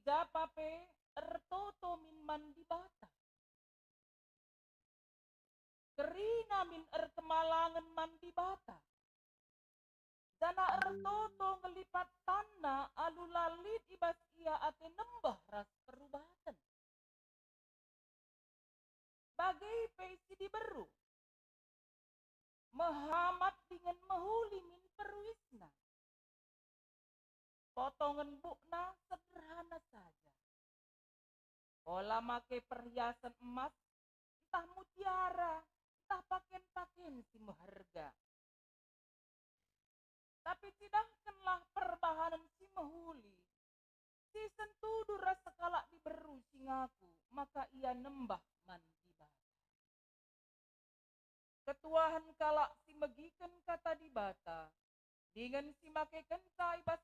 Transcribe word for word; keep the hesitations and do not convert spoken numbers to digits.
Japa pe ertoto min man Dibata. Kerina min erkemalangen man Dibata. Janah ertoto ngelipat tanna alu la lit i bas ia ate nembeh ras perubaten. Bage pe si diberu, mehamat dingen mehuli min peruisna. Potongen bukna sederhana saja. Ola make perhiasan emas, ntah mutiara, ntah paken-paken si meherga. Tapi cidahkenlah perbahanen si mehuli, si sentudu ras sekalak diberu si ngaku maka ia nembah man Dibata. Ketuahen kalak si megiken kata Dibata, dingen si makekenca i bas